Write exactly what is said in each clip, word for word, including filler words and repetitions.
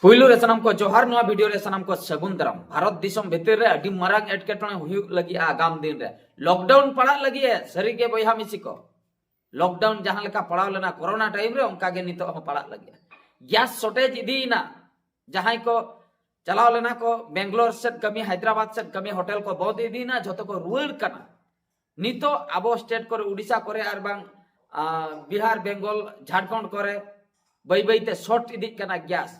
ᱯᱩᱭᱞᱩ ᱨᱮ ᱥᱟᱱᱟᱢ ᱠᱚ ᱡᱚᱦᱟᱨ, ᱱᱚᱣᱟ ᱵᱷᱤᱰᱤᱭᱳ ᱨᱮ ᱥᱟᱱᱟᱢ ᱠᱚ ᱥᱟᱹᱜᱩᱱ ᱫᱟᱨᱟᱢ᱾ ᱵᱷᱟᱨᱚᱛ ᱫᱤᱥᱚᱢ ᱵᱷᱤᱛᱤᱨ ᱨᱮ ᱟᱹᱰᱤ ᱢᱟᱨᱟᱝ ᱮᱴᱠᱮᱴᱚᱬᱮ ᱦᱩᱭᱩᱜ ᱞᱟᱹᱜᱤᱫᱼᱟ ᱟᱜᱟᱢ ᱫᱤᱱ ᱨᱮ᱾ ᱞᱚᱠᱰᱟᱣᱩᱱ ᱯᱟᱲᱟᱜ ᱞᱟᱹᱜᱤᱫ ᱮ, ᱥᱟᱹᱨᱤ ᱜᱮ ᱵᱚᱭᱦᱟ ᱢᱤᱥᱤ ᱠᱚ᱾ ᱞᱚᱠᱰᱟᱣᱩᱱ ᱡᱟᱦᱟᱸ ᱞᱮᱠᱟ ᱯᱟᱲᱟᱣ ᱞᱮᱱᱟ ᱠᱳᱨᱳᱱᱟ ᱴᱟᱭᱤᱢ ᱨᱮ, ᱚᱱᱠᱟ ᱜᱮ ᱱᱤᱛᱚᱜ ᱦᱚᱸ ᱯᱟᱲᱟᱜ ᱞᱟᱹᱜᱤᱫᱼᱟ᱾ ᱜᱮᱥ ᱥᱚᱨᱴᱮᱡᱽ ᱤᱫᱤᱭᱮᱱᱟ, ᱡᱟᱦᱟᱸᱭ ᱠᱚ ᱪᱟᱞᱟᱣ ᱞᱮᱱᱟ ᱠᱚ ᱵᱮᱝᱜᱟᱞᱳᱨ ᱥᱮᱫ ᱠᱟᱹᱢᱤ, ᱦᱟᱭᱫᱨᱟᱵᱟᱫ ᱥᱮᱫ ᱠᱟᱹᱢᱤ, ᱦᱳᱴᱮᱞ ᱠᱚ ᱵᱚᱱᱫ ᱤᱫᱤᱭᱮᱱᱟ, ᱡᱷᱚᱛᱚ ᱠᱚ ᱨᱩᱣᱟᱹᱲ ᱠᱟᱱᱟ᱾ ᱱᱤᱛᱚᱜ ᱟᱵᱚ ᱥᱴᱮᱴ ᱠᱚᱨᱮ, ᱩᱰᱤᱥᱟ ᱠᱚᱨᱮ ᱟᱨ ᱵᱟᱝ ᱟᱸ, ᱵᱤᱦᱟᱨ, ᱵᱮᱝᱜᱚᱞ, ᱡᱷᱟᱲᱠᱷᱚᱸᱰ ᱠᱚᱨᱮ ᱵᱟᱹᱭ ᱵᱟᱹᱭ ᱛᱮ ᱥᱚᱨᱴ ᱤᱫᱤᱜ ᱠᱟᱱᱟ ᱜᱮᱥ᱾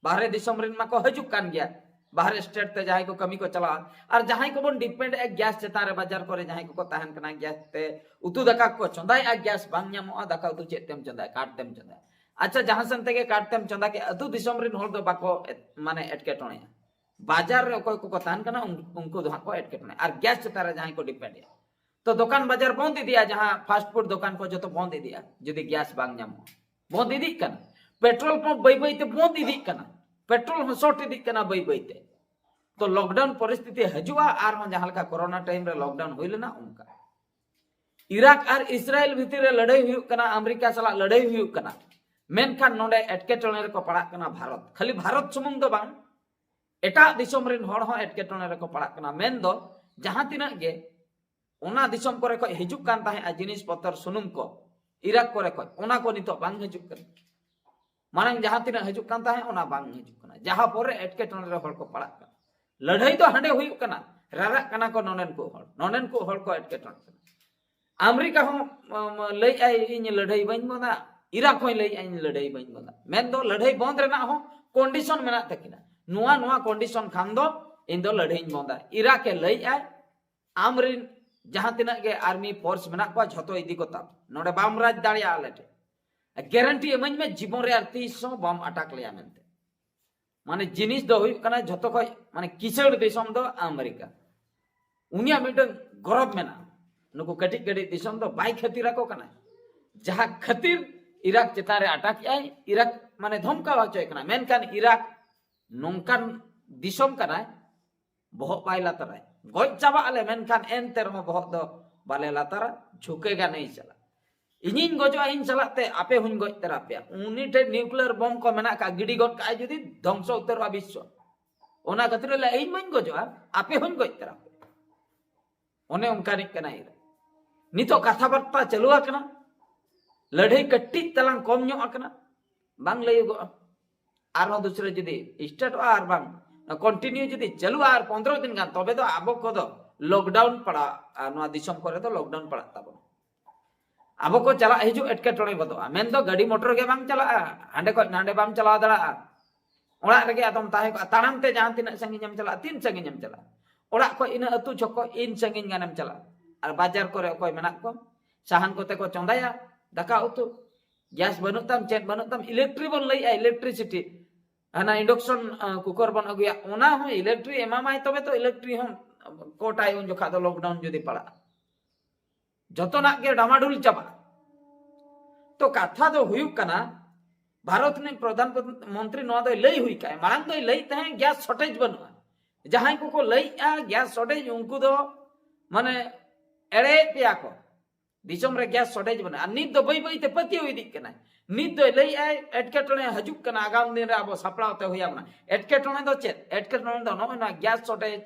ᱵᱟᱦᱨᱮ ᱫᱤᱥᱚᱢ ᱨᱮᱱ ᱢᱟᱠᱚ ᱦᱤᱡᱩᱜ ᱠᱟᱱ ᱜᱮᱭᱟ, ᱵᱟᱦᱨᱮ ᱥᱴᱮᱴ ᱛᱮ ᱡᱟᱦᱟᱸᱭ ᱠᱚ ᱠᱟᱹᱢᱤ ᱠᱚ ᱪᱟᱞᱟᱜᱼᱟ᱾ ᱟᱨ ᱡᱟᱦᱟᱸᱭ ᱠᱚᱵᱚᱱ ᱰᱤᱯᱮᱱᱰ ᱮᱫᱼᱟ ᱜᱮᱥ ᱪᱮᱛᱟᱱ ᱨᱮ, ᱵᱟᱡᱟᱨ ᱠᱚᱨᱮ ᱡᱟᱦᱟᱸᱭ ᱠᱚᱠᱚ ᱛᱟᱦᱮᱱ ᱠᱟᱱᱟ, ᱜᱮᱥ ᱛᱮ ᱩᱛᱩ ᱫᱟᱠᱟ ᱠᱚ ᱪᱚᱸᱫᱟᱭᱮᱫᱼᱟ, ᱜᱮᱥ ᱵᱟᱝ ᱧᱟᱢᱚᱜᱼᱟ, ᱫᱟᱠᱟ ᱩᱛᱩ ᱪᱮᱫ ᱛᱮᱢ ᱪᱚᱸᱫᱟᱭᱟ, ᱠᱟᱴ ᱛᱮᱢ ᱪᱚᱸᱫᱟᱭᱟ᱾ ᱟᱪᱪᱷᱟ, ᱡᱟᱦᱟᱸ ᱥᱮᱱ ᱛᱮᱜᱮ ᱠᱟᱴ ᱛᱮᱢ ᱪᱚᱸᱫᱟ ᱠᱮᱫ, ᱟᱹᱛᱩ ᱫᱤᱥᱚᱢ ᱨᱮᱱ ᱦᱚᱲ ᱫᱚ ᱵᱟᱠᱚ ᱮᱴ-, ᱢᱟᱱᱮ ᱮᱴᱠᱮᱴᱚᱬᱮᱭᱟ᱾ ᱵᱟᱡᱟᱨ ᱨᱮ ᱚᱠᱚᱭ ᱠᱚᱠᱚ ᱛᱟᱦᱮᱱ ᱠᱟᱱᱟ, ᱩᱱ-, ᱩᱱᱠᱩ ᱫᱚ ᱦᱟᱸᱜ ᱠᱚ ᱮᱴᱠᱮᱴᱚᱬᱮ᱾ ᱟᱨ ᱜᱮᱥ ᱪᱮᱛᱟᱱ ᱨᱮ ᱡᱟᱦᱟᱸᱭ ᱠᱚ ᱰᱤᱯᱮᱱᱰ ᱮᱫᱼᱟ, ᱛᱚ ᱫᱚᱠᱟᱱ ᱵᱟᱡᱟᱨ ᱵᱚᱱᱫ ᱤᱫᱤᱜᱼᱟ, ᱡᱟᱦᱟᱸ ᱯᱷᱟᱥᱴ ᱯᱷᱩᱰ ᱫᱚᱠᱟᱱ ᱠᱚ ᱡᱚᱛᱚ ᱵᱚᱱᱫ ᱤᱫᱤᱜᱼᱟ ᱡᱩᱫᱤ ᱜᱮᱥ ᱵᱟᱝ ᱧᱟᱢᱚᱜᱼᱟ᱾ ᱵᱚᱱᱫ ᱤᱫᱤᱜ ᱠᱟᱱᱟ᱾ ᱯᱮᱴᱨᱳᱞ ᱯᱟᱢᱯ ᱵᱟᱹᱭ ᱵᱟᱹᱭ ᱛᱮ ᱵᱚᱱᱫ ᱤᱫᱤᱜ ᱠᱟᱱᱟ, ᱯᱮᱴᱨᱳᱞ ᱦᱚᱸ ᱥᱚᱨᱴ ᱤᱫᱤᱜ ᱠᱟᱱᱟ ᱵᱟᱹᱭ ᱵᱟᱹᱭ ᱛᱮ᱾ ᱛᱚ ᱞᱚᱠᱰᱟᱣᱩᱱ ᱯᱚᱨᱤᱥᱛᱷᱤᱛᱤ ᱦᱤᱡᱩᱜᱼᱟ, ᱟᱨᱦᱚᱸ ᱡᱟᱦᱟᱸ ᱞᱮᱠᱟ ᱠᱳᱨᱳᱱᱟ ᱴᱟᱭᱤᱢ ᱨᱮ ᱞᱚᱠᱰᱟᱣᱩᱱ ᱦᱩᱭ ᱞᱮᱱᱟ ᱚᱱᱠᱟ᱾ ᱤᱨᱟᱠ ᱟᱨ ᱤᱥᱨᱟᱭᱮᱞ ᱵᱷᱤᱛᱤᱨ ᱨᱮ ᱞᱟᱹᱲᱦᱟᱹᱭ ᱦᱩᱭᱩᱜ ᱠᱟᱱᱟ, ᱟᱢᱮᱨᱤᱠᱟ ᱥᱟᱞᱟᱜ ᱞᱟᱹᱲᱦᱟᱹᱭ ᱦᱩᱭᱩᱜ ᱠᱟᱱᱟ, ᱢᱮᱱᱠᱷᱟᱱ ᱱᱚᱰᱮ ᱮᱴᱠᱮᱴᱚᱬᱮ ᱨᱮᱠᱚ ᱯᱟᱲᱟᱜ ᱠᱟᱱᱟ ᱵᱷᱟᱨᱚᱛ᱾ ᱠᱷᱟᱹᱞᱤ ᱵᱷᱟᱨᱚᱛ ᱥᱩᱢᱩᱝ ᱫᱚ ᱵᱟᱝ, ᱮᱴᱟᱜ ᱫᱤᱥᱚᱢ ᱨᱮᱱ ᱦᱚᱲ ᱦᱚᱸ ᱮᱴᱠᱮᱴᱚᱬᱮ ᱨᱮᱠᱚ ᱯᱟᱲᱟᱜ ᱠᱟᱱᱟ᱾ ᱢᱮᱱᱫᱚ ᱡᱟᱦᱟᱸ ᱛᱤᱱᱟᱹᱜ ᱜᱮ ᱚᱱᱟ ᱫᱤᱥᱚᱢ ᱠᱚᱨᱮ ᱠᱷᱚᱱ ᱦᱤᱡᱩᱜ ᱠᱟᱱ ᱛᱟᱦᱮᱸᱫᱼᱟ ᱡᱤᱱᱤᱥ ᱯᱚᱛᱚᱨ, ᱥᱩᱱᱩᱢ ᱠᱚ ᱤᱨᱟᱠ ᱠᱚᱨᱮ ᱠᱷᱚᱱ, ᱚᱱᱟ ᱠᱚ ᱱᱤᱛᱚᱜ ᱵᱟᱝ ᱦᱤᱡᱩᱜ ᱠᱟᱱᱟ᱾ ᱢᱟᱲᱟᱝ ᱡᱟᱦᱟᱸ ᱛᱤᱱᱟᱹᱜ ᱦᱤᱡᱩᱜ ᱠᱟᱱ ᱛᱟᱦᱮᱸᱫ, ᱚᱱᱟ ᱵᱟᱝ ᱦᱤᱡᱩᱜ ᱠᱟᱱᱟ, ᱡᱟᱦᱟᱸ ᱯᱚᱨᱮ ᱮᱴᱠᱮᱴᱚᱬᱮ ᱨᱮ ᱦᱚᱲ ᱠᱚ ᱯᱟᱲᱟᱜ ᱠᱟᱱᱟ᱾ ᱞᱟᱹᱲᱦᱟᱹᱭ ᱫᱚ ᱦᱟᱸᱰᱮ ᱦᱩᱭᱩᱜ ᱠᱟᱱᱟ, ᱨᱟᱨᱟᱜ ᱠᱟᱱᱟ ᱠᱚ ᱱᱚᱰᱮᱱ ᱠᱚ ᱦᱚᱲ, ᱱᱚᱰᱮᱱ ᱠᱚ ᱦᱚᱲ ᱠᱚ ᱮᱴᱠᱮᱴᱚᱬᱮ ᱠᱟᱱᱟ᱾ ᱟᱢᱮᱨᱤᱠᱟ ᱦᱚᱸ, ᱩᱢ, ᱞᱟᱹᱭᱮᱫᱼᱟᱭ, "ᱤᱧ ᱞᱟᱹᱲᱦᱟᱹᱭ ᱵᱟᱹᱧ ᱵᱚᱸᱫᱟ", ᱤᱨᱟᱠ ᱦᱚᱸᱭ ᱞᱟᱹᱭᱮᱫᱼᱟ, "ᱤᱧ ᱞᱟᱹᱲᱦᱟᱹᱭ ᱵᱟᱹᱧ ᱵᱚᱸᱫᱟ", ᱢᱮᱱᱫᱚ ᱞᱟᱹᱲᱦᱟᱹᱭ ᱵᱚᱱᱫ ᱨᱮᱱᱟᱜ ᱦᱚᱸ ᱠᱚᱱᱰᱤᱥᱚᱱ ᱢᱮᱱᱟᱜ ᱛᱟᱹᱠᱤᱱᱟ᱾ ᱱᱚᱣᱟ, ᱱᱚᱣᱟ ᱠᱚᱱᱰᱤᱥᱚᱱ ᱠᱷᱟᱱ ᱫᱚ ᱤᱧ ᱫᱚ ᱞᱟᱹᱲᱦᱟᱹᱭᱤᱧ ᱵᱚᱸᱫᱟ᱾ ᱤᱨᱟᱠ ᱮ ᱞᱟᱹᱭᱮᱫᱼᱟᱭ, "ᱟᱢᱨᱮᱱ ᱡᱟᱦᱟᱸ ᱛᱤᱱᱟᱹᱜ ᱜᱮ ᱟᱨᱢᱤ ᱯᱷᱳᱨᱥ ᱢᱮᱱᱟᱜ ᱠᱚᱣᱟ, ᱡᱷᱚᱛᱚ ᱤᱫᱤ ᱠᱚᱛᱟᱢ, ᱱᱚᱰᱮ ᱵᱟᱢ ᱨᱟᱡᱽ ᱫᱟᱲᱮᱭᱟᱜᱼᱟ ᱟᱞᱮ ᱴᱷᱮᱱ᱾ ᱜᱮᱨᱮᱱᱴᱤ ᱤᱢᱟᱹᱧ ᱢᱮ, ᱡᱤᱵᱚᱱ ᱨᱮ ᱟᱨ ᱛᱤᱥ ᱦᱚᱸ ᱵᱟᱢ ᱟᱴᱟᱠ ᱞᱮᱭᱟ" ᱢᱮᱱᱛᱮ᱾ ᱢᱟᱱᱮ ᱡᱤᱱᱤᱥ ᱫᱚ ᱦᱩᱭᱩᱜ ᱠᱟᱱᱟ, ᱡᱷᱚᱛᱚ ᱠᱷᱚᱡ ᱢᱟᱱᱮ ᱠᱤᱥᱟᱹᱬ ᱫᱤᱥᱚᱢ ᱫᱚ ᱟᱢᱮᱨᱤᱠᱟ᱾ ᱩᱱᱤᱭᱟᱜ ᱢᱤᱫᱴᱟᱝ ᱜᱚᱨᱚᱵ ᱢᱮᱱᱟᱜᱼᱟ, ᱱᱩᱠᱩ ᱠᱟᱹᱴᱤᱡ ᱠᱟᱹᱴᱤᱡ ᱫᱤᱥᱚᱢ ᱫᱚ ᱵᱟᱭ ᱠᱷᱟᱹᱛᱤᱨ ᱟᱠᱚ ᱠᱟᱱᱟ᱾ ᱡᱟᱦᱟᱸ ᱠᱷᱟᱹᱛᱤᱨ ᱤᱨᱟᱠ ᱪᱮᱛᱟᱱ ᱨᱮ ᱟᱴᱟᱠ ᱮᱜᱼᱟᱭ, ᱤᱨᱟᱠ ᱢᱟᱱᱮ ᱫᱷᱚᱢᱠᱟᱣ ᱦᱚᱪᱚᱭ ᱠᱟᱱᱟ᱾ ᱢᱮᱱᱠᱷᱟᱱ ᱤᱨᱟᱠ ᱱᱚᱝᱠᱟᱱ ᱫᱤᱥᱚᱢ ᱠᱟᱱᱟᱭ, ᱵᱚᱦᱚᱜ ᱵᱟᱭ ᱞᱟᱛᱟᱨᱟᱭ᱾ ᱜᱚᱡ ᱪᱟᱵᱟᱜ ᱟᱞᱮ, ᱢᱮᱱᱠᱷᱟᱱ ᱮᱱᱛᱮ ᱨᱮᱦᱚᱸ ᱵᱚᱦᱚᱜ ᱫᱚ ᱵᱟᱞᱮ ᱞᱟᱛᱟᱨᱟ, ᱡᱷᱩᱠᱮᱜᱟ ᱱᱟᱦᱤ ᱥᱟᱞᱟ᱾ ᱤᱧᱤᱧ ᱜᱚᱡᱚᱜᱼᱟ ᱤᱧ ᱥᱟᱞᱟᱜ ᱛᱮ, ᱟᱯᱮ ᱦᱚᱸᱧ ᱜᱚᱡ ᱛᱟᱨᱟ ᱯᱮᱭᱟ᱾ ᱩᱱᱤ ᱴᱷᱮᱱ ᱱᱤᱭᱩᱠᱞᱤᱭᱟᱨ ᱵᱚᱢ ᱠᱚ ᱢᱮᱱᱟᱜ ᱠᱟᱜ, ᱜᱤᱰᱤ ᱜᱚᱫ ᱠᱟᱜᱼᱟᱭ ᱡᱩᱫᱤ, ᱫᱷᱚᱝᱥᱚ ᱩᱛᱟᱹᱨᱚᱜᱼᱟ ᱵᱤᱥᱥᱚ᱾ ᱚᱱᱟ ᱠᱷᱟᱹᱛᱤᱨ ᱞᱟᱹᱭ, ᱤᱧ ᱢᱟᱧ ᱜᱚᱡᱚᱜᱼᱟ, ᱟᱯᱮ ᱦᱚᱸᱧ ᱜᱚᱡ ᱛᱟᱨᱟ ᱯᱮᱭᱟ᱾ ᱚᱱᱮ ᱚᱱᱠᱟᱱᱤᱡ ᱠᱟᱱᱟᱭ ᱤᱨᱟᱱ᱾ ᱱᱤᱛᱚᱜ ᱠᱟᱛᱷᱟ ᱵᱟᱨᱛᱟ ᱪᱟᱹᱞᱩ ᱟᱠᱟᱱᱟ, ᱞᱟᱹᱲᱦᱟᱹᱭ ᱠᱟᱹᱴᱤᱡ ᱛᱟᱞᱟᱝ ᱠᱚᱢ ᱧᱚᱜ ᱟᱠᱟᱱᱟ, ᱵᱟᱝ ᱞᱟᱹᱭᱚᱜᱚᱜᱼᱟ᱾ ᱟᱨᱦᱚᱸ ᱫᱩᱥᱨᱟᱹ ᱡᱩᱫᱤ ᱥᱴᱟᱨᱴᱚᱜᱼᱟ ᱟᱨ ᱵᱟᱝ ᱠᱚᱱᱴᱤᱱᱤᱭᱩ ᱡᱩᱫᱤ ᱪᱟᱹᱞᱩᱜᱼᱟ ᱟᱨ ᱯᱚᱱᱫᱽᱨᱚ ᱫᱤᱱ ᱜᱟᱱ, ᱛᱚᱵᱮ ᱫᱚ ᱟᱵᱚ ᱠᱚᱫᱚ ᱞᱚᱠᱰᱟᱣᱩᱱ ᱯᱟᱲᱟᱜᱼᱟ, ᱱᱚᱣᱟ ᱫᱤᱥᱚᱢ ᱠᱚᱨᱮ ᱫᱚ ᱞᱚᱠᱰᱟᱣᱩᱱ ᱯᱟᱲᱟᱜ ᱛᱟᱵᱚᱱᱟ᱾ ᱟᱵᱚ ᱠᱚ ᱪᱟᱞᱟᱜ ᱦᱤᱡᱩᱜ ᱮᱴᱠᱮᱴᱚᱬᱮ ᱜᱚᱫᱚᱜᱼᱟ, ᱢᱮᱱᱫᱚ ᱜᱟᱹᱰᱤ ᱢᱚᱴᱚᱨ ᱜᱮ ᱵᱟᱝ ᱪᱟᱞᱟᱜᱼᱟ, ᱦᱟᱸᱰᱮ ᱠᱷᱚᱱ ᱱᱟᱸᱰᱮ ᱵᱟᱢ ᱪᱟᱞᱟᱣ ᱫᱟᱲᱮᱭᱟᱜᱼᱟ, ᱚᱲᱟᱜ ᱨᱮᱜᱮ ᱟᱫᱚᱢ ᱛᱟᱦᱮᱸ ᱠᱚᱜᱼᱟ᱾ ᱛᱟᱲᱟᱢ ᱛᱮ ᱡᱟᱦᱟᱸ ᱛᱤᱱᱟᱹᱜ ᱥᱟᱺᱜᱤᱧ ᱮᱢ ᱪᱟᱞᱟᱜᱼᱟ, ᱛᱤᱱ ᱥᱟᱺᱜᱤᱧ ᱮᱢ ᱪᱟᱞᱟᱜᱼᱟ? ᱚᱲᱟᱜ ᱠᱷᱚᱱ ᱤᱱᱟᱹ ᱟᱹᱛᱩ ᱪᱷᱚᱠᱚ ᱤᱱ ᱥᱟᱺᱜᱤᱧ ᱜᱟᱱᱮᱢ ᱪᱟᱞᱟᱜᱼᱟ᱾ ᱟᱨ ᱵᱟᱡᱟᱨ ᱠᱚᱨᱮ ᱚᱠᱚᱭ ᱢᱮᱱᱟᱜ ᱠᱚ, ᱥᱟᱦᱟᱱ ᱠᱚᱛᱮ ᱠᱚ ᱪᱚᱸᱫᱟᱭᱟ ᱫᱟᱠᱟ ᱩᱛᱩ, ᱜᱮᱥ ᱵᱟᱹᱱᱩᱜ ᱛᱟᱢ, ᱪᱮᱫ ᱵᱟᱹᱱᱩᱜ ᱛᱟᱢ, ᱤᱞᱮᱠᱴᱨᱤ ᱵᱚᱱ ᱞᱟᱹᱭᱮᱜᱼᱟ, ᱤᱞᱮᱠᱴᱨᱤᱥᱤᱴᱤ, ᱦᱟᱱᱟ ᱤᱱᱰᱟᱠᱥᱚᱱ ᱠᱩᱠᱟᱨ ᱵᱚᱱ ᱟᱹᱜᱩᱭᱟ, ᱚᱱᱟ ᱦᱚᱸ ᱤᱞᱮᱠᱴᱨᱤ ᱮᱢᱟᱢᱟᱭ ᱛᱚᱵᱮ ᱛᱚ ᱤᱞᱮᱠᱴᱨᱤ ᱦᱚᱸ ᱠᱚᱴᱟᱭ ᱩᱱ ᱡᱚᱠᱷᱟ ᱫᱚ ᱞᱚᱠᱰᱟᱣᱩᱱ ᱡᱩᱫᱤ ᱯᱟᱲᱟᱜᱼᱟ᱾ ᱡᱚᱛᱚᱱᱟᱜ ᱜᱮ ᱰᱟᱢᱟᱰᱩᱞ ᱪᱟᱵᱟᱜᱼᱟ᱾ ᱛᱚ ᱠᱟᱛᱷᱟ ᱫᱚ ᱦᱩᱭᱩᱜ ᱠᱟᱱᱟ, ᱵᱷᱟᱨᱚᱛ ᱨᱤᱱᱤᱡ ᱯᱨᱚᱫᱷᱟᱱ ᱢᱚᱱᱛᱨᱤ ᱱᱚᱣᱟ ᱫᱚᱭ ᱞᱟᱹᱭ ᱦᱩᱭ ᱠᱟᱜᱼᱟ, ᱢᱟᱲᱟᱝ ᱫᱚᱭ ᱞᱟᱹᱭ ᱛᱟᱦᱮᱸᱫ ᱜᱮᱥ ᱥᱚᱨᱴᱮᱡᱽ ᱵᱟᱹᱱᱩᱜᱼᱟ᱾ ᱡᱟᱦᱟᱸᱭ ᱠᱚᱠᱚ ᱞᱟᱹᱭᱮᱜᱼᱟ ᱜᱮᱥ ᱥᱚᱨᱴᱮᱡᱽ, ᱩᱱᱠᱩ ᱫᱚ ᱢᱟᱱᱮ ᱮᱲᱮᱭᱮᱫ ᱯᱮᱭᱟ ᱠᱚ, ᱫᱤᱥᱚᱢ ᱨᱮ ᱜᱮᱥ ᱥᱚᱨᱴᱮᱡᱽ ᱵᱟᱹᱱᱩᱜᱼᱟ᱾ ᱟᱨ ᱱᱤᱛ ᱫᱚ ᱵᱟᱹᱭ ᱵᱟᱹᱭ ᱛᱮ ᱯᱟᱹᱛᱭᱟᱹᱣ ᱤᱫᱤᱜ ᱠᱟᱱᱟᱭ᱾ ᱱᱤᱛ ᱫᱚᱭ ᱞᱟᱹᱭᱮᱜᱼᱟᱭ ᱮᱴᱠᱮᱴᱚᱬᱮ ᱦᱤᱡᱩᱜ ᱠᱟᱱᱟ, ᱟᱜᱟᱢ ᱫᱤᱱ ᱨᱮ ᱟᱵᱚ ᱥᱟᱯᱲᱟᱣ ᱛᱮ ᱦᱩᱭ ᱟᱵᱚᱱᱟ᱾ ᱮᱴᱠᱮᱴᱚᱬᱮ ᱫᱚ ᱪᱮᱫ? ᱮᱴᱠᱮᱴᱚᱬᱮ ᱫᱚ ᱱᱚᱜᱼᱚᱭ ᱱᱚᱣᱟ ᱜᱮᱥ ᱥᱚᱨᱴᱮᱡᱽ,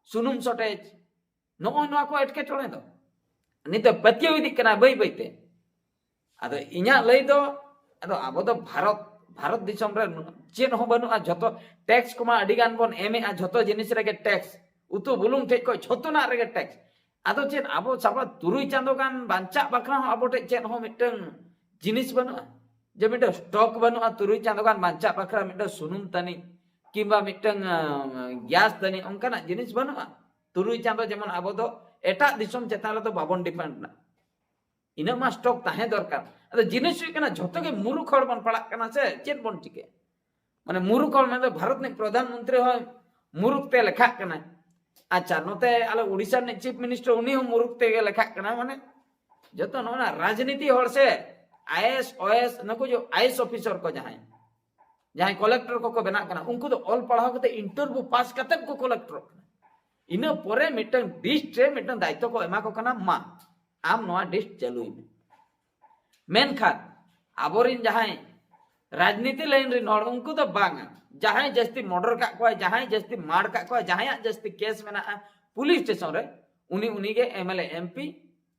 ᱥᱩᱱᱩᱢ ᱥᱚᱨᱴᱮᱡᱽ, ᱱᱚᱜᱼᱚᱭ ᱱᱚᱣᱟ ᱠᱚ ᱮᱴᱠᱮᱴᱚᱬᱮ ᱫᱚ᱾ ᱱᱤᱛ ᱫᱚ ᱯᱟᱹᱛᱭᱟᱹᱣ ᱤᱫᱤᱜ ᱠᱟᱱᱟ ᱵᱟᱹᱭ ᱵᱟᱹᱭ ᱛᱮ᱾ ᱟᱫᱚ ᱤᱧᱟᱹᱜ ᱞᱟᱹᱭ ᱫᱚ, ᱟᱫᱚ ᱟᱵᱚ ᱫᱚ ᱵᱷᱟᱨᱚᱛ, ᱵᱷᱟᱨᱚᱛ ᱫᱤᱥᱚᱢ ᱨᱮ ᱪᱮᱫ ᱦᱚᱸ ᱵᱟᱹᱱᱩᱜᱼᱟ, ᱡᱷᱚᱛᱚ ᱴᱮᱠᱥ ᱠᱚᱢᱟ ᱟᱹᱰᱤ ᱜᱟᱱ ᱵᱚᱱ ᱮᱢᱮᱜᱼᱟ, ᱡᱷᱚᱛᱚ ᱡᱤᱱᱤᱥ ᱨᱮᱜᱮ ᱴᱮᱠᱥ, ᱩᱛᱩ ᱵᱩᱞᱩᱝ ᱴᱷᱮᱡ ᱠᱷᱚᱡ ᱡᱷᱚᱛᱚᱱᱟᱜ ᱨᱮᱜᱮ ᱴᱮᱠᱥ᱾ ᱟᱫᱚ ᱪᱮᱫ ᱟᱵᱚ ᱥᱟᱯᱲᱟ ᱛᱩᱨᱩᱭ ᱪᱟᱸᱫᱚ ᱜᱟᱱ ᱵᱟᱧᱪᱟᱜ ᱵᱟᱠᱷᱨᱟ ᱦᱚᱸ ᱟᱵᱚ ᱴᱷᱮᱡ ᱪᱮᱫ ᱦᱚᱸ ᱢᱤᱫᱴᱟᱝ ᱡᱤᱱᱤᱥ ᱵᱟᱹᱱᱩᱜᱼᱟ? ᱡᱮ ᱢᱤᱫᱴᱟᱝ ᱥᱴᱚᱠ ᱵᱟᱹᱱᱩᱜᱼᱟ ᱛᱩᱨᱩᱭ ᱪᱟᱸᱫᱚ ᱜᱟᱱ ᱵᱟᱧᱪᱟᱜ ᱵᱟᱠᱷᱨᱟ ᱢᱤᱫᱴᱟᱝ ᱥᱩᱱᱩᱢ ᱛᱟᱹᱱᱤᱡ ᱠᱤᱝᱵᱟ ᱢᱤᱫᱴᱟᱝ, ᱟᱸ, ᱜᱮᱥ ᱛᱟᱹᱱᱤᱡ, ᱚᱱᱠᱟᱱᱟᱜ ᱡᱤᱱᱤᱥ ᱵᱟᱹᱱᱩᱜᱼᱟ᱾ ᱛᱩᱨᱩᱭ ᱪᱟᱸᱫᱚ ᱡᱮᱢᱚᱱ ᱟᱵᱚ ᱫᱚ ᱮᱴᱟᱜ ᱫᱤᱥᱚᱢ ᱪᱮᱛᱟᱱ ᱨᱮᱫᱚ ᱵᱟᱵᱚᱱ ᱰᱤᱯᱮᱱᱰ ᱮᱱᱟ᱾ ᱤᱱᱟᱹᱜ ᱢᱟ ᱥᱴᱚᱠ ᱛᱟᱦᱮᱸ ᱫᱚᱨᱠᱟᱨ᱾ ᱟᱫᱚ ᱡᱤᱱᱤᱥ ᱦᱩᱭᱩᱜ ᱠᱟᱱᱟ, ᱡᱷᱚᱛᱚ ᱜᱮ ᱢᱩᱨᱩᱠᱷ ᱦᱚᱲ ᱵᱚᱱ ᱯᱟᱲᱟᱜ ᱠᱟᱱᱟ ᱥᱮ ᱪᱮᱫ ᱵᱚᱱ ᱪᱤᱠᱟᱹᱭᱟ? ᱢᱟᱱᱮ ᱢᱩᱨᱩᱠᱷ ᱦᱚᱲ ᱢᱮᱱᱫᱚ ᱵᱷᱟᱨᱚᱛ ᱨᱤᱱᱤᱡ ᱯᱨᱚᱫᱷᱟᱱ ᱢᱚᱱᱛᱨᱤ ᱦᱚᱸ ᱢᱩᱨᱩᱠᱷ ᱛᱮ ᱞᱮᱠᱷᱟᱜ ᱠᱟᱱᱟᱭ᱾ ᱟᱪᱪᱷᱟ, ᱱᱚᱛᱮ ᱟᱞᱮ ᱩᱰᱤᱥᱟ ᱨᱤᱱᱤᱡ ᱪᱤᱯ ᱢᱤᱱᱤᱥᱴᱟᱨ, ᱩᱱᱤ ᱦᱚᱸ ᱢᱩᱨᱩᱠᱷ ᱛᱮᱜᱮ ᱞᱮᱠᱷᱟᱜ ᱠᱟᱱᱟᱭ᱾ ᱢᱟᱱᱮ ᱡᱚᱛᱚ ᱱᱚᱜᱼᱚ ᱱᱟ ᱨᱟᱡᱽᱱᱤᱛᱤ ᱦᱚᱲ ᱥᱮ, ᱟᱭ ᱮ ᱮᱥ, ᱳ ᱮ ᱮᱥ, ᱱᱩᱠᱩ ᱡᱮ ᱟᱭ ᱮ ᱮᱥ ᱚᱯᱷᱤᱥᱟᱨ ᱠᱚ ᱡᱟᱦᱟᱸᱭ, ᱡᱟᱦᱟᱸᱭ ᱠᱚᱞᱮᱠᱴᱚᱨ ᱠᱚᱠᱚ ᱵᱮᱱᱟᱜ ᱠᱟᱱᱟ, ᱩᱱᱠᱩ ᱫᱚ ᱚᱞ ᱯᱟᱲᱦᱟᱣ ᱠᱟᱛᱮ ᱤᱱᱴᱟᱨ ᱠᱚ ᱯᱟᱥ ᱠᱟᱛᱮ ᱠᱚ ᱠᱚᱞᱮᱠᱴᱚᱨᱚᱜ ᱠᱟᱱᱟ᱾ ᱤᱱᱟᱹ ᱯᱚᱨᱮ ᱢᱤᱫᱴᱟᱝ ᱰᱤᱥᱴ ᱨᱮ ᱢᱤᱫᱴᱟᱝ ᱫᱟᱭᱤᱛᱛᱚ ᱠᱚ ᱮᱢᱟ ᱠᱚ ᱠᱟᱱᱟ, ᱢᱟ ᱟᱢ ᱱᱚᱣᱟ ᱰᱤᱥᱴ ᱪᱟᱹᱞᱩᱭ ᱢᱮ᱾ ᱢᱮᱱᱠᱷᱟᱱ ᱟᱵᱚᱨᱤᱱ ᱡᱟᱦᱟᱸᱭ ᱨᱟᱡᱽᱱᱤᱛᱤ ᱞᱟᱭᱤᱱ ᱨᱤᱱ ᱦᱚᱲ, ᱩᱱᱠᱩ ᱫᱚ ᱵᱟᱝᱟ᱾ ᱡᱟᱦᱟᱸᱭ ᱡᱟᱹᱥᱛᱤ ᱢᱚᱨᱰᱚᱨ ᱠᱟᱜ ᱠᱚᱣᱟᱭ, ᱡᱟᱦᱟᱸᱭ ᱡᱟᱹᱥᱛᱤ ᱢᱟᱨ ᱠᱟᱜ ᱠᱚᱣᱟᱭ, ᱡᱟᱦᱟᱸᱭᱟᱜ ᱡᱟᱹᱥᱛᱤ ᱠᱮᱥ ᱢᱮᱱᱟᱜᱼᱟ ᱯᱩᱞᱤᱥ ᱥᱴᱮᱥᱚᱱ ᱨᱮ, ᱩᱱᱤ ᱩᱱᱤᱜᱮ M L A M P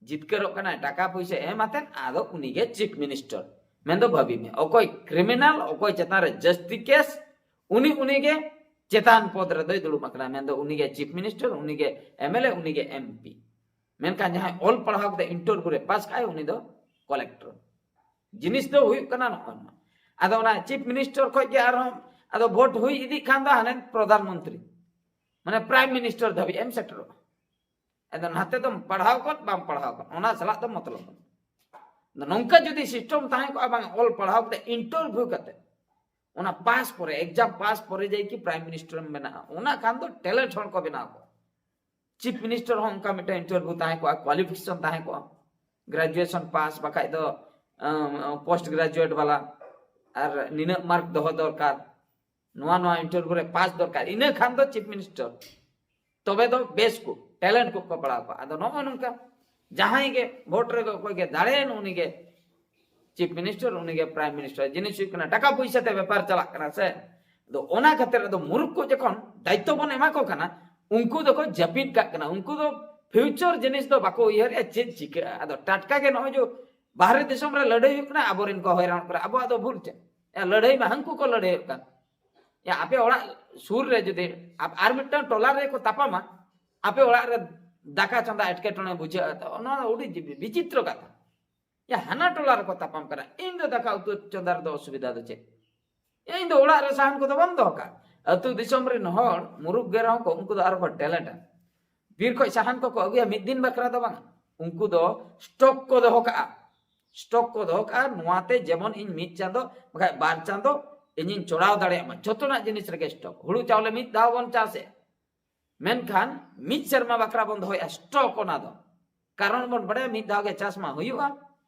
ᱡᱤᱛᱠᱟᱹᱨᱚᱜ ᱠᱟᱱᱟᱭ ᱴᱟᱠᱟ ᱯᱩᱭᱥᱟᱹ ᱮᱢ ᱟᱛᱮᱫ, ᱟᱫᱚ ᱩᱱᱤᱜᱮ ᱪᱤᱯ ᱢᱤᱱᱤᱥᱴᱟᱨ᱾ ᱢᱮᱱᱫᱚ ᱵᱷᱟᱹᱵᱤ ᱢᱮ, ᱚᱠᱚᱭ ᱠᱨᱤᱢᱤᱱᱟᱞ, ᱚᱠᱚᱭ ᱪᱮᱛᱟᱱ ᱨᱮ ᱡᱟᱹᱥᱛᱤ ᱠᱮᱥ, ᱩᱱᱤ ᱩᱱᱤᱜᱮ ᱪᱮᱛᱟᱱ ᱯᱚᱫ ᱨᱮᱫᱚᱭ ᱫᱩᱲᱩᱵ ᱟᱠᱟᱱᱟ᱾ ᱢᱮᱱᱫᱚ ᱩᱱᱤᱜᱮ ᱪᱤᱯ ᱢᱤᱱᱤᱥᱴᱟᱨ, ᱩᱱᱤᱜᱮ ᱮᱢ ᱮᱞ ᱮ, ᱩᱱᱤᱜᱮ ᱮᱢ ᱯᱤ᱾ ᱢᱮᱱᱠᱷᱟᱱ ᱡᱟᱦᱟᱸᱭ ᱚᱞ ᱯᱟᱲᱦᱟᱣ ᱠᱟᱛᱮ ᱤᱱᱴᱟᱨᱵᱷᱤᱭᱩ ᱨᱮ ᱯᱟᱥ ᱠᱟᱜᱼᱟᱭ, ᱩᱱᱤ ᱫᱚ ᱠᱚᱞᱮᱠᱴᱚᱨ᱾ ᱡᱤᱱᱤᱥ ᱫᱚ ᱦᱩᱭᱩᱜ ᱠᱟᱱᱟ ᱱᱚᱜᱼᱚᱭ ᱱᱚᱣᱟ᱾ ᱟᱫᱚ ᱚᱱᱟ ᱪᱤᱯ ᱢᱤᱱᱤᱥᱴᱟᱨ ᱠᱷᱚᱡ ᱜᱮ ᱟᱨᱦᱚᱸ ᱟᱫᱚ ᱵᱷᱳᱴ ᱦᱩᱭ ᱤᱫᱤᱜ ᱠᱷᱟᱱ ᱫᱚ ᱦᱟᱱᱮ ᱯᱨᱚᱫᱷᱟᱱ ᱢᱚᱱᱛᱨᱤ, ᱢᱟᱱᱮ ᱯᱨᱟᱭᱤᱢ ᱢᱤᱱᱤᱥᱴᱟᱨ ᱫᱷᱟᱹᱵᱤᱡ ᱮᱢ ᱥᱮᱴᱮᱨᱚᱜᱼᱟ᱾ ᱟᱫᱚ ᱱᱟᱛᱮ ᱫᱚᱢ ᱯᱟᱲᱦᱟᱣ ᱠᱚᱫ ᱵᱟᱢ ᱯᱟᱲᱦᱟᱣ ᱠᱚᱫ, ᱚᱱᱟ ᱥᱟᱞᱟᱜ ᱫᱚ ᱢᱚᱛᱞᱚᱵ ᱵᱟᱹᱱᱩᱜ᱾ ᱟᱫᱚ ᱱᱚᱝᱠᱟ ᱡᱩᱫᱤ ᱥᱤᱥᱴᱮᱢ ᱛᱟᱦᱮᱸ ᱠᱚᱜᱼᱟ, ᱵᱟᱝ ᱚᱞ ᱯᱟᱲᱦᱟᱣ ᱠᱟᱛᱮ ᱤᱱᱴᱟᱨᱵᱷᱤᱭᱩ ᱠᱟᱛᱮ ᱚᱱᱟ ᱯᱟᱥ ᱯᱚᱨᱮ, ᱮᱠᱡᱟᱢ ᱯᱟᱥ ᱯᱚᱨᱮ ᱡᱟᱭ ᱠᱤ ᱯᱨᱟᱭᱤᱢ ᱢᱤᱱᱤᱥᱴᱟᱨ ᱮᱢ ᱵᱮᱱᱟᱜᱼᱟ, ᱚᱱᱟ ᱠᱷᱟᱱ ᱫᱚ ᱴᱮᱞᱮᱱᱴ ᱦᱚᱲ ᱠᱚ ᱵᱮᱱᱟᱣ ᱠᱚᱜᱼᱟ᱾ ᱪᱤᱯ ᱢᱤᱱᱤᱥᱴᱟᱨ ᱦᱚᱸ ᱚᱱᱠᱟ ᱢᱤᱫᱴᱮᱱ ᱤᱱᱴᱟᱨᱵᱷᱤᱭᱩ ᱛᱟᱦᱮᱸ ᱠᱚᱜᱼᱟ, ᱠᱳᱣᱟᱞᱤᱯᱷᱤᱠᱮᱥᱚᱱ ᱛᱟᱦᱮᱸ ᱠᱚᱜᱼᱟ, ᱜᱨᱮᱡᱩᱭᱮᱥᱚᱱ ᱯᱟᱥ, ᱵᱟᱠᱷᱟᱡ ᱫᱚ ᱯᱳᱥᱴ ᱜᱨᱮᱡᱩᱭᱮᱴ ᱵᱟᱞᱟ, ᱟᱨ ᱱᱤᱱᱟᱹᱜ ᱢᱟᱨᱠ ᱫᱚᱦᱚ ᱫᱚᱨᱠᱟᱨ, ᱱᱚᱣᱟ ᱱᱚᱣᱟ ᱤᱱᱴᱟᱨᱵᱷᱤᱭᱩ ᱨᱮ ᱯᱟᱥ ᱫᱚᱨᱠᱟᱨ, ᱤᱱᱟᱹ ᱠᱷᱟᱱ ᱫᱚ ᱪᱤᱯ ᱢᱤᱱᱤᱥᱴᱟᱨ᱾ ᱛᱚᱵᱮ ᱫᱚ ᱵᱮᱥ ᱠᱚ ᱴᱮᱞᱮᱱᱴ ᱠᱚ ᱠᱚ ᱯᱟᱲᱟᱣ ᱠᱚᱣᱟ᱾ ᱟᱫᱚ ᱱᱚᱜᱼᱚᱭ ᱱᱚᱝᱠᱟ ᱡᱟᱦᱟᱸᱭ ᱜᱮ ᱵᱷᱳᱴ ᱨᱮ ᱚᱠᱚᱭ ᱜᱮ ᱫᱟᱲᱮᱭᱮᱱ, ᱩᱱᱤ ᱜᱮ ᱪᱤᱯ ᱢᱤᱱᱤᱥᱴᱟᱨ, ᱩᱱᱤ ᱜᱮ ᱯᱨᱟᱭᱤᱢ ᱢᱤᱱᱤᱥᱴᱟᱨ᱾ ᱡᱤᱱᱤᱥ ᱦᱩᱭᱩᱜ ᱠᱟᱱᱟ, ᱴᱟᱠᱟ ᱯᱚᱭᱥᱟ ᱛᱮ ᱵᱮᱯᱟᱨ ᱪᱟᱞᱟᱜ ᱠᱟᱱᱟ ᱥᱮ᱾ ᱟᱫᱚ ᱚᱱᱟ ᱠᱷᱟᱹᱛᱤᱨ ᱟᱫᱚ ᱢᱩᱨᱩᱠ ᱠᱚ ᱡᱚᱠᱷᱚᱱ ᱫᱟᱭᱤᱛᱛᱚ ᱵᱚᱱ ᱮᱢᱟ ᱠᱚ ᱠᱟᱱᱟ, ᱩᱱᱠᱩ ᱫᱚᱠᱚ ᱡᱟᱹᱯᱤᱫ ᱠᱟᱜ ᱠᱟᱱᱟ᱾ ᱩᱱᱠᱩ ᱫᱚ ᱯᱷᱤᱭᱩᱪᱟᱨ ᱡᱤᱱᱤᱥ ᱫᱚ ᱵᱟᱠᱚ ᱩᱭᱦᱟᱹᱨᱮᱜᱼᱟ, ᱪᱮᱫ ᱪᱤᱠᱟᱹᱜᱼᱟ᱾ ᱟᱫᱚ ᱴᱟᱴᱠᱟ ᱜᱮ ᱱᱚᱜᱼᱚᱭ ᱡᱮ ᱵᱟᱦᱨᱮ ᱫᱤᱥᱚᱢ ᱨᱮ ᱞᱟᱹᱲᱦᱟᱹᱭ ᱦᱩᱭᱩᱜ ᱠᱟᱱᱟ, ᱟᱵᱚᱨᱮᱱ ᱠᱚ ᱦᱚᱭᱨᱟᱱᱚᱜ ᱠᱟᱱᱟ᱾ ᱟᱵᱚᱣᱟᱜ ᱫᱚ ᱵᱷᱩᱞ ᱪᱮᱫ? ᱭᱟ, ᱞᱟᱹᱲᱦᱟᱹᱭ ᱢᱟ ᱦᱟᱹᱱᱠᱩ ᱠᱚ ᱞᱟᱹᱲᱦᱟᱹᱭᱚᱜ ᱠᱟᱱ᱾ ᱭᱟ, ᱟᱯᱮ ᱚᱲᱟᱜ ᱥᱩᱨ ᱨᱮ ᱡᱩᱫᱤ ᱟᱯ-, ᱟᱨ ᱢᱤᱫᱴᱟᱝ ᱴᱚᱞᱟ ᱨᱮᱠᱚ ᱛᱟᱯᱟᱢᱟ, ᱟᱯᱮ ᱚᱲᱟᱜ ᱨᱮ ᱫᱟᱠᱟ ᱪᱚᱸᱫᱟ ᱮᱴᱠᱮᱴᱚᱬᱮ ᱵᱩᱡᱷᱟᱹᱜᱼᱟ, ᱛᱚ ᱱᱚᱣᱟ ᱫᱚ ᱟᱹᱰᱤ ᱡᱤ-, ᱵᱤᱪᱤᱛᱨᱚ ᱠᱟᱛᱷᱟ᱾ ᱭᱟ, ᱦᱟᱱᱟ ᱴᱚᱞᱟ ᱨᱮᱠᱚ ᱛᱟᱯᱟᱢ ᱠᱟᱱᱟ, ᱤᱧ ᱫᱚ ᱫᱟᱠᱟ ᱩᱛᱩ ᱪᱚᱸᱫᱟ ᱨᱮᱫᱚ ᱚᱥᱩᱵᱤᱫᱷᱟ ᱫᱚ ᱪᱮᱫ? ᱭᱟ, ᱤᱧ ᱫᱚ ᱚᱲᱟᱜ ᱨᱮ ᱥᱟᱦᱟᱱ ᱠᱚᱫᱚ ᱵᱟᱢ ᱫᱚᱦᱚ ᱠᱟᱜᱼᱟ᱾ ᱟᱹᱛᱩ ᱫᱤᱥᱚᱢ ᱨᱮᱱ ᱦᱚᱲ ᱢᱩᱨᱩᱠ ᱜᱮ ᱨᱮᱦᱚᱸ ᱠᱚ, ᱩᱱᱠᱩ ᱫᱚ ᱟᱨᱚ ᱠᱚ ᱴᱮᱞᱮᱱᱴᱟ᱾ ᱵᱤᱨ ᱠᱷᱚᱡ ᱥᱟᱦᱟᱱ ᱠᱚᱠᱚ ᱟᱹᱜᱩᱭᱟ, ᱢᱤᱫ ᱫᱤᱱ ᱵᱟᱠᱷᱨᱟ ᱫᱚ ᱵᱟᱝ, ᱩᱱᱠᱩ ᱫᱚ ᱥᱴᱚᱠ ᱠᱚ ᱫᱚᱦᱚ ᱠᱟᱜᱼᱟ᱾ ᱥᱴᱚᱠ ᱠᱚ ᱫᱚᱦᱚ ᱠᱟᱜᱼᱟ, ᱱᱚᱣᱟᱛᱮ ᱡᱮᱢᱚᱱ ᱤᱧ ᱢᱤᱫ ᱪᱟᱸᱫᱚ ᱵᱟᱠᱷᱟᱡ ᱵᱟᱨ ᱪᱟᱸᱫᱚ ᱤᱧᱤᱧ ᱪᱚᱲᱟᱣ ᱫᱟᱲᱮᱭᱟᱜ ᱢᱟ᱾ ᱡᱚᱛᱚᱱᱟᱜ ᱡᱤᱱᱤᱥ ᱨᱮᱜᱮ ᱥᱴᱚᱠ᱾ ᱦᱩᱲᱩ ᱪᱟᱣᱞᱮ ᱢᱤᱫ ᱫᱷᱟᱣ ᱵᱚᱱ ᱪᱟᱥᱮᱫ, ᱢᱮᱱᱠᱷᱟᱱ ᱢᱤᱫ ᱥᱮᱨᱢᱟ ᱵᱟᱠᱷᱨᱟ ᱵᱚᱱ ᱫᱚᱦᱚᱭᱟ ᱥᱴᱚᱠ ᱚᱱᱟ ᱫᱚ᱾ ᱠᱟᱨᱚᱱ ᱵᱚᱱ ᱵᱟᱲᱟᱭᱟ ᱢᱤᱫ ᱫᱷᱟᱣ ᱜᱮ ᱪᱟᱥ ᱢᱟ ᱦᱩᱭᱩᱜᱼᱟ,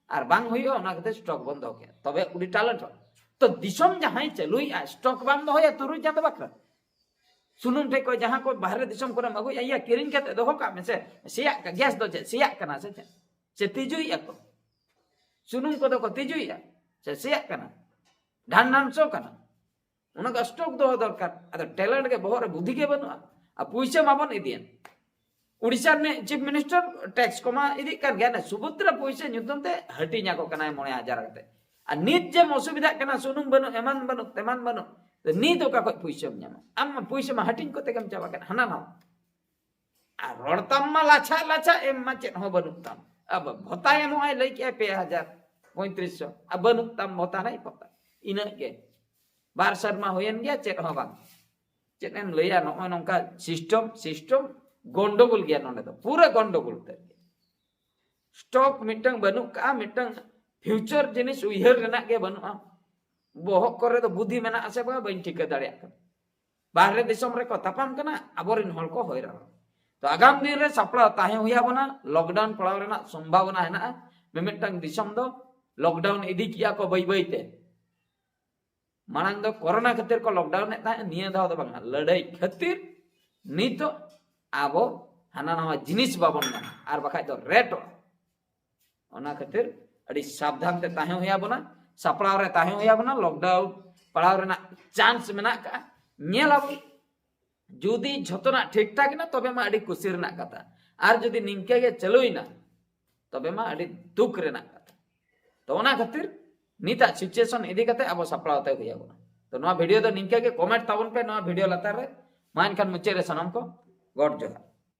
ᱟᱨ ᱵᱟᱝ ᱦᱩᱭᱩᱜᱼᱟ, ᱚᱱᱟ ᱠᱷᱟᱹᱛᱤᱨ ᱥᱴᱚᱠ ᱵᱚᱱ ᱫᱚᱦᱚ ᱠᱮᱭᱟ᱾ ᱛᱚᱵᱮ ᱩᱱᱤ ᱴᱮᱞᱮᱱᱴ ᱦᱚᱲ᱾ ᱛᱚ ᱫᱤᱥᱚᱢ ᱡᱟᱦᱟᱸᱭ ᱪᱟᱹᱞᱩᱭᱮᱫᱼᱟ, ᱥᱴᱚᱠ ᱵᱟᱢ ᱫᱚᱦᱚᱭᱟ ᱛᱩᱨᱩᱭ ᱪᱟᱸᱫᱚ ᱵᱟᱠᱷᱨᱟ᱾ ᱥᱩᱱᱩᱢ ᱴᱷᱮᱡ ᱠᱷᱚᱡ ᱡᱟᱦᱟᱸ ᱠᱚ ᱵᱟᱦᱨᱮ ᱫᱤᱥᱚᱢ ᱠᱚᱨᱮᱢ ᱟᱹᱜᱩᱭᱮᱫᱼᱟ, ᱤᱭᱟᱹ ᱠᱤᱨᱤᱧ ᱠᱟᱛᱮ ᱫᱚᱦᱚ ᱠᱟᱜ ᱢᱮ ᱥᱮ᱾ ᱥᱮᱭᱟᱜ ᱠᱟ-, ᱜᱮᱥ ᱫᱚ ᱪᱮᱫ ᱥᱮᱭᱟᱜ ᱠᱟᱱᱟ ᱥᱮ ᱪᱮᱫ? ᱥᱮ ᱛᱤᱡᱩᱭᱮᱫᱼᱟ ᱠᱚ? ᱥᱩᱱᱩᱢ ᱠᱚᱫᱚ ᱠᱚ ᱛᱤᱡᱩᱭᱮᱫᱼᱟ, ᱥᱮ ᱥᱮᱭᱟᱜ ᱠᱟᱱᱟ, ᱰᱷᱟᱱ ᱰᱷᱟᱱᱥᱚ ᱠᱟᱱᱟ᱾ ᱚᱱᱟ ᱠᱚ ᱥᱴᱚᱠ ᱫᱚᱦᱚ ᱫᱚᱨᱠᱟᱨ᱾ ᱟᱫᱚ ᱴᱮᱞᱮᱱᱴ ᱜᱮ ᱵᱚᱦᱚᱜ ᱨᱮ ᱵᱩᱫᱷᱤ ᱜᱮ ᱵᱟᱹᱱᱩᱜᱼᱟ, ᱟᱨ ᱯᱩᱭᱥᱟᱹ ᱢᱟᱵᱚᱱ ᱤᱫᱤᱭᱮᱱ᱾ ᱩᱲᱤᱥᱥᱟ ᱨᱤᱱᱤᱡ ᱪᱤᱯ ᱢᱤᱱᱤᱥᱴᱟᱨ ᱴᱮᱠᱥ ᱠᱚᱢᱟ ᱤᱫᱤᱜ ᱠᱟᱱ ᱜᱮᱭᱟ, ᱥᱩᱵᱷᱚᱫᱨᱟ ᱯᱩᱭᱥᱟᱹ ᱧᱩᱛᱩᱢ ᱛᱮ ᱦᱟᱹᱴᱤᱧ ᱟᱠᱚ ᱠᱟᱱᱟᱭ ᱢᱚᱬᱮ ᱦᱟᱡᱟᱨ ᱠᱟᱛᱮ᱾ ᱟᱨ ᱱᱤᱛ ᱡᱮᱢ ᱚᱥᱩᱵᱤᱫᱷᱟᱜ ᱠᱟᱱᱟ, ᱥᱩᱱᱩᱢ ᱵᱟᱹᱱᱩᱜ, ᱮᱢᱟᱱ ᱵᱟᱹᱱᱩᱜ, ᱛᱮᱢᱟᱱ ᱵᱟᱹᱱᱩᱜ, ᱱᱤᱛ ᱚᱠᱟ ᱠᱷᱚᱱ ᱯᱩᱭᱥᱟᱹᱢ ᱧᱟᱢᱟ? ᱟᱢ ᱢᱟ ᱯᱩᱭᱥᱟᱹ ᱢᱟ ᱦᱟᱹᱴᱤᱧ ᱠᱚᱛᱮ ᱜᱮᱢ ᱪᱟᱵᱟ ᱠᱮᱫ, ᱦᱟᱱᱟ ᱱᱟᱣᱟ᱾ ᱟᱨ ᱨᱚᱲ ᱛᱟᱢ ᱢᱟ ᱞᱟᱪᱷᱟ ᱞᱟᱪᱷᱟ, ᱮᱢ ᱢᱟ ᱪᱮᱫ ᱦᱚᱸ ᱵᱟᱹᱱᱩᱜ ᱛᱟᱢ᱾ ᱟᱵᱚ ᱵᱷᱚᱛᱟ ᱮᱢᱚᱜ ᱟᱭ ᱞᱟᱹᱭ ᱠᱮᱜᱼᱟᱭ ᱯᱮ ᱦᱟᱡᱟᱨ ᱯᱚᱸᱭᱛᱨᱤᱥ ᱥᱚ, ᱟᱨ ᱵᱟᱹᱱᱩᱜ ᱛᱟᱢ ᱵᱷᱚᱛᱟ ᱨᱮ ᱯᱚᱛᱟ᱾ ᱤᱱᱟᱹᱜ ᱜᱮ᱾ ᱵᱟᱨ ᱥᱮᱨᱢᱟ ᱦᱩᱭᱮᱱ ᱜᱮᱭᱟ, ᱪᱮᱫ ᱦᱚᱸ ᱵᱟᱝ᱾ ᱪᱮᱫ ᱮᱢ ᱞᱟᱹᱭᱟ, ᱱᱚᱜᱼᱚᱭ ᱱᱚᱝᱠᱟ ᱥᱤᱥᱴᱮᱢ, ᱥᱤᱥᱴᱮᱢ ᱜᱚᱱᱰᱚᱜᱳᱞ ᱜᱮᱭᱟ ᱱᱚᱰᱮ ᱫᱚ, ᱯᱩᱨᱟᱹ ᱜᱚᱱᱰᱚᱜᱳᱞ ᱩᱛᱟᱹᱨ ᱜᱮᱭᱟ᱾ ᱥᱴᱚᱠ ᱢᱤᱫᱴᱟᱝ ᱵᱟᱹᱱᱩᱜ ᱠᱟᱜᱼᱟ, ᱢᱤᱫᱴᱟᱝ ᱯᱷᱤᱭᱩᱪᱟᱨ ᱡᱤᱱᱤᱥ ᱩᱭᱦᱟᱹᱨ ᱨᱮᱱᱟᱜ ᱜᱮ ᱵᱟᱹᱱᱩᱜᱼᱟ᱾ ᱵᱚᱦᱚᱜ ᱠᱚᱨᱮ ᱫᱚ ᱵᱩᱫᱷᱤ ᱢᱮᱱᱟᱜ ᱟᱥᱮ ᱵᱟᱝ, ᱵᱟᱹᱧ ᱴᱷᱤᱠᱟᱹ ᱫᱟᱲᱮᱭᱟᱜ ᱠᱟᱱᱟ᱾ ᱵᱟᱦᱨᱮ ᱫᱤᱥᱚᱢ ᱨᱮᱠᱚ ᱛᱟᱯᱟᱢ ᱠᱟᱱᱟ, ᱟᱵᱚᱨᱮᱱ ᱦᱚᱲ ᱠᱚ ᱦᱚᱭᱨᱟᱱ᱾ ᱛᱚ ᱟᱜᱟᱢ ᱫᱤᱱ ᱨᱮ ᱥᱟᱯᱲᱟᱣ ᱛᱟᱦᱮᱸ ᱦᱩᱭ ᱟᱵᱚᱱᱟ, ᱞᱚᱠᱰᱟᱣᱩᱱ ᱯᱟᱲᱟᱣ ᱨᱮᱱᱟᱜ ᱥᱚᱢᱵᱷᱟᱵᱚᱱᱟ ᱦᱮᱱᱟᱜᱼᱟ᱾ ᱢᱤᱢᱤᱫᱴᱟᱝ ᱫᱤᱥᱚᱢ ᱫᱚ ᱞᱚᱠᱰᱟᱣᱩᱱ ᱤᱫᱤ ᱠᱮᱜᱼᱟ ᱠᱚ ᱵᱟᱹᱭ ᱵᱟᱹᱭ ᱛᱮ᱾ ᱢᱟᱲᱟᱝ ᱫᱚ ᱠᱚᱨᱳᱱᱟ ᱠᱷᱟᱹᱛᱤᱨ ᱠᱚ ᱞᱚᱠᱰᱟᱣᱩᱱ ᱮᱫ ᱛᱟᱦᱮᱸᱫ, ᱱᱤᱭᱟᱹ ᱫᱷᱟᱣ ᱫᱚ ᱵᱟᱝᱟ, ᱞᱟᱹᱲᱦᱟᱹᱭ ᱠᱷᱟᱹᱛᱤᱨ ᱱᱤᱛᱚᱜ ᱟᱵᱚ ᱦᱟᱱᱟ ᱱᱟᱣᱟ ᱡᱤᱱᱤᱥ ᱵᱟᱵᱚᱱ ᱧᱟᱢᱟ, ᱟᱨ ᱵᱟᱠᱷᱟᱡ ᱫᱚ ᱨᱮᱴᱚᱜᱼᱟ᱾ ᱚᱱᱟ ᱠᱷᱟᱹᱛᱤᱨ ᱟᱹᱰᱤ ᱥᱟᱵᱫᱷᱟᱱ ᱛᱮ ᱛᱟᱦᱮᱸ ᱦᱩᱭ ᱟᱵᱚᱱᱟ, ᱥᱟᱯᱲᱟᱣ ᱨᱮ ᱛᱟᱦᱮᱸ ᱦᱩᱭ ᱟᱵᱚᱱᱟ᱾ ᱞᱚᱠᱰᱟᱣᱩᱱ ᱯᱟᱲᱟᱣ ᱨᱮᱱᱟᱜ ᱪᱟᱱᱥ ᱢᱮᱱᱟᱜ ᱠᱟᱜᱼᱟ, ᱧᱮᱞ ᱟᱵᱚᱱ᱾ ᱡᱩᱫᱤ ᱡᱷᱚᱛᱚᱱᱟᱜ ᱴᱷᱤᱠ ᱴᱷᱟᱠ ᱮᱱᱟ, ᱛᱚᱵᱮ ᱢᱟ ᱟᱹᱰᱤ ᱠᱩᱥᱤ ᱨᱮᱱᱟᱜ ᱠᱟᱛᱷᱟ, ᱟᱨ ᱡᱩᱫᱤ ᱱᱤᱝᱠᱟᱹ ᱜᱮ ᱪᱟᱹᱞᱩᱭᱮᱱᱟ, ᱛᱚᱵᱮ ᱢᱟ ᱟᱹᱰᱤ ᱫᱩᱠ ᱨᱮᱱᱟᱜ ᱠᱟᱛᱷᱟ᱾ ᱛᱚ ᱚᱱᱟ ᱠᱷᱟᱹᱛᱤᱨ ᱱᱤᱛᱟᱜ ᱥᱤᱪᱩᱭᱮᱥᱚᱱ ᱤᱫᱤ ᱠᱟᱛᱮ ᱟᱵᱚ ᱥᱟᱯᱲᱟᱣ ᱛᱮ ᱦᱩᱭ ᱟᱵᱚᱱᱟ᱾ ᱛᱚ ᱱᱚᱣᱟ ᱵᱷᱤᱰᱤᱭᱳ ᱫᱚ ᱱᱤᱝᱠᱟᱹ ᱜᱮ, ᱠᱚᱢᱮᱱᱴ ᱛᱟᱵᱚᱱ ᱯᱮ ᱱᱚᱣᱟ ᱵᱷᱤᱰᱤᱭᱳ ᱞᱟᱛᱟᱨ ᱨᱮ᱾ ᱢᱟ ᱮᱱᱠᱷᱟᱱ ᱢᱩᱪᱟᱹᱫ ᱨᱮ ᱥᱟᱱᱟᱢ ᱠᱚ ᱜᱚᱰ ᱡᱚᱦᱟᱨ᱾